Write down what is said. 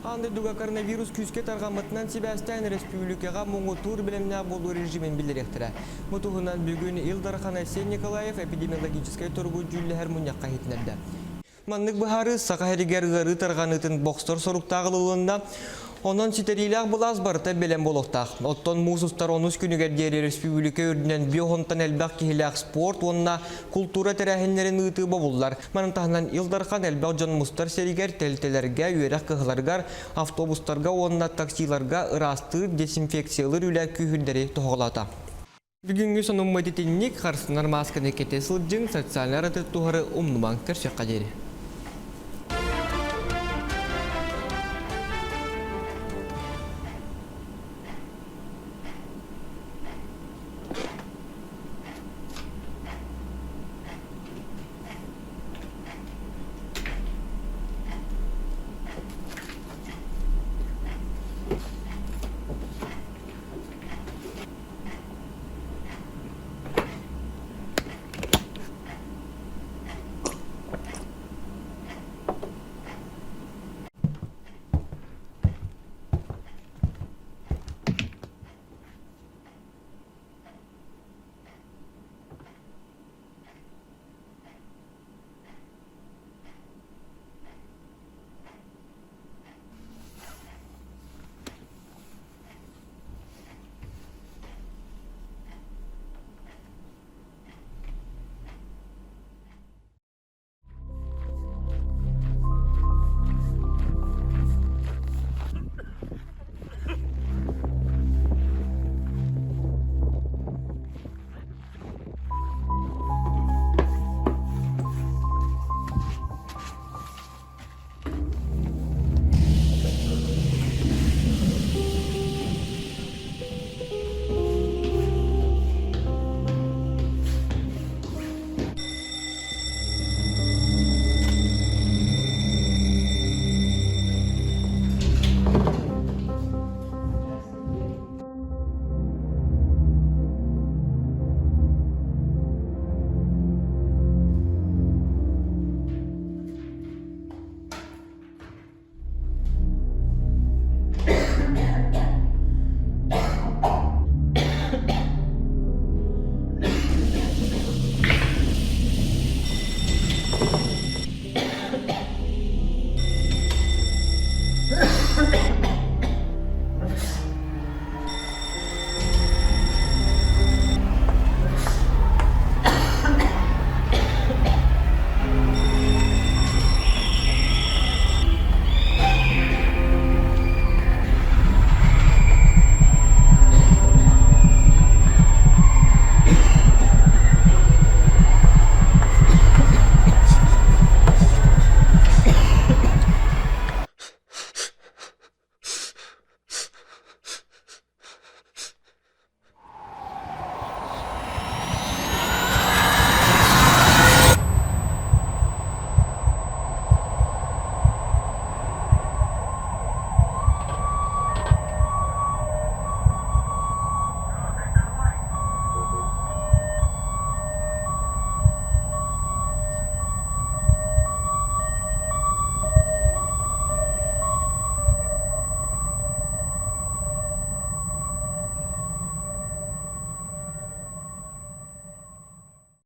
Аан дойдуга коронавирус күүскэ тарҕаммытынан сибээстээн республикаҕа муҥутуур бэлэмнээх буолуу режимин биллэриэхтэрэ. Бу туһунан бүгүн Ил Дархан Айсен Николаев эпидемиологическай туругу дьүүллэһэр мунньахха иһитиннэрдэ. Маннык быһаарыы Саха сиригэр ыарыы тарҕаныытын бохсор соруктаах ылылынна. Онон ситэриилээх былаас барыта бэлэм буолуохтаах. Оттон муус устар онус күнүгэр диэри республика үрдүнэн биохонтон элбэх киһилээх спорт уонна култуура тэрээһиннэрин ыытыы бобуллар. Маны таһынан Ил Дархан элбэх дьон мустар сиригэр, тэрилтэлэргэ, үөрэх кыһаларыгар, автобустарга уонна таксиларга ыраастыыр, дезинфекциялыыр үлэ күүһүрдэри тоһоҕолоото. Бүгүҥҥү сонуммут итинник, харсынар маасканы кэтэ сылдьыҥ, социальнай арыты туһары умнумаҥ. Көрсүөххэ диэри.